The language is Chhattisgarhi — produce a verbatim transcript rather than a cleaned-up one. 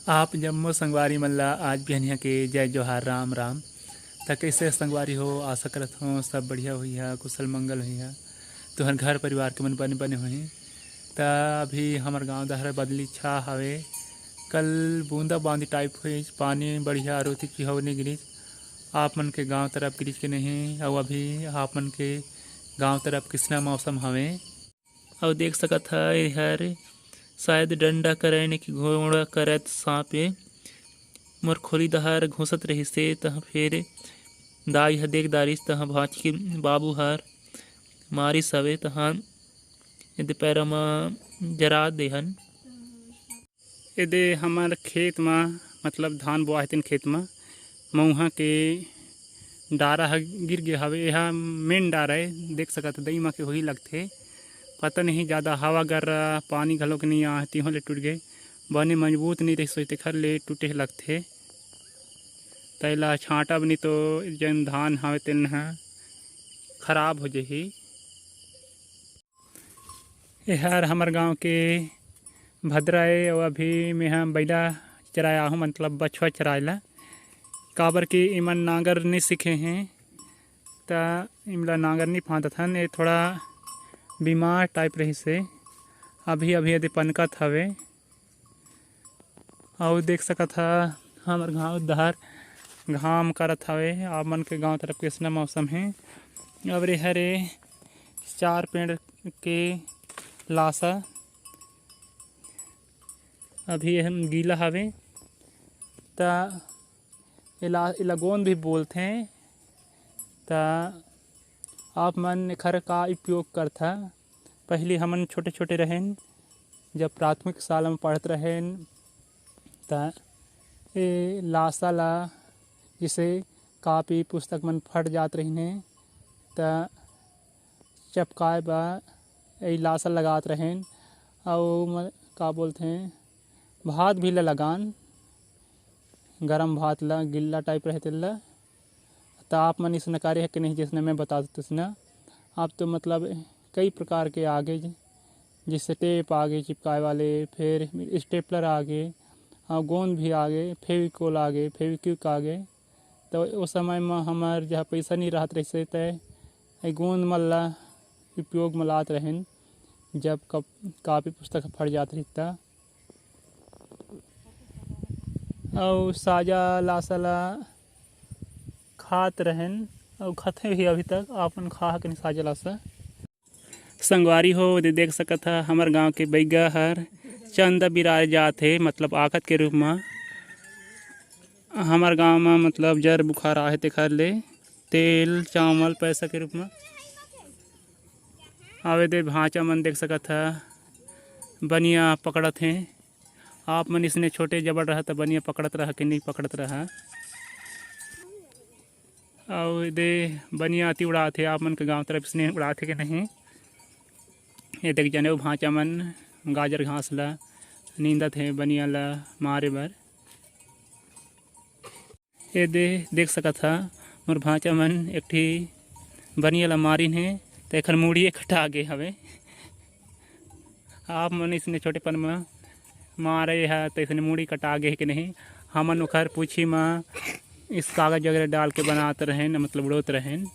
आप जम्मो संगवारी मन ला आज बिहनिया के जय जोहार, राम राम। त कइसे संगवारी हो? आशा करत हों सब बढ़िया होइहा, कुशल मंगल होइहा, तुहर घर परिवार के मन बने बने होही। त अभी हमर गांव डहर बदली छा हवे, कल बूंदा बांदी टाइप होइस, पानी बढ़िया रोती चिहौनी गिरिस। आप मन के गांव तरफ गिरिस के नहीं, अउ अभी आप मन के गांव तरफ किसना मौसम हवे? अउ देख सकत ह, एहर शायद डंडा करैन कि घोड़ा करत सांप ए। मोर खोली डहर घुसत रहिसे, तहाँ फेर दाई ह देख डारिस, तहाँ भांची के बाबू हर मारिस हवे, तहाँ एदे पैरा म जरा देहन। एदे हमर खेत म, मतलब धान बोआ हे तेन खेत म, मउहा के डारा ह गिर गे हवे। एहा मेन डारा ए, देख सकत ह, दई म के होही लगथे। पता नहीं, जादा हवा गर्रा, पानी घलोक नइ आए, तिहों ले टूट गे। बने मजबूत नइ रहिस होही, तेखर ले टूटे लगथे। त एला छांटब नी तो जेन धान हवे तेन ह खराब हो जही। एहर हमर गांव के भद्रा ए, अउ अभी मेंहा बइला चराय आहूं, मतलब बछवा चराय ला, काबर कि एमन नांगर नइ सीखे हें, त एमला नांगर नइ फांदत हन। ए थोड़ा बीमार टाइप रहिसे, अभी अभी एदे पनकत हवे। अउ देख सकत ह, हमर गांव डहर घाम करत हवे। आप मन के गांव तरफ कइसना मौसम हे? अब रे हरे चार पेड़ के लासा अभी हम गीला हवे, त एला, एला गोंद भी बोलथे। त आप मन एखर का उपयोग करथा? पहिली हमन छोटे-छोटे रहेन, जब प्राथमिक शाला म पढ़त रहेन, त ए लासा ला, जइसे कापी पुस्तक मन फट जात रहिन हे, त चपकाए बर ए लासा लगात रहेन। अउ म-, का बोलथे, भात भी ला लगान, गरम भात ला, गिल्ला टाइप रहे तेला। त आप मन इसने करे हे कि नहीं, जइसने मैं बता देत तइसने। आप तो मतलब कई प्रकार के आगे, जइसे टेप आगे चिपकाए वाले, फेर स्टेपलर आगे, अउ गोंद भी आगे, फेविकोल आगे, फेविक्विक आगे। त ओ समय म हमर जहाँ पइसा नइ रहत रहिसे, त ए गोंद मन ला उपयोग म लात रहेन, जब कप-, कापी पुस्तक फट जात रहिस त। अउ साजा लासा ला खात रहेन, अउ खथे भी अभी तक, आपन खा हकन साजा लासा। संगवारी हो, दे देख सकत ह, हमर गांव के बइगा हर चंदा बिराए जात हे, मतलब आखत के रूप म। हमर गांव म मतलब जर बुखार आहे, तेखर ले तेल, चावल, पैसा के रूप म। आवे दे भांचा मन देख सकत ह, बनिया पकड़त हे। आप मन इसने छोटे जबड़ रहा त बनिया पकड़त रहा कि नहीं पकड़त रहा। अउ एदे बनिया अति उड़ात हे, आप मन के गांव तरफ इसने उड़ात हे कि नहीं? ये देख जने भांचा मन गाजर घास ला नींदत हे बनिया ला मारे बर। एदे देख सकत ह, मोर भांचा मन एक ठी बनिया ला मारिन हे, त एखर मुड़िए कटा गे हवे। आप मन इसने छोटेपन म मारे ह, त इसने मुड़ी कटा गे हे कि नहीं? हमन ओखर पूछी म इस कागज वगैरह डाल के बनात रहेन, मतलब उड़ोत रहेन।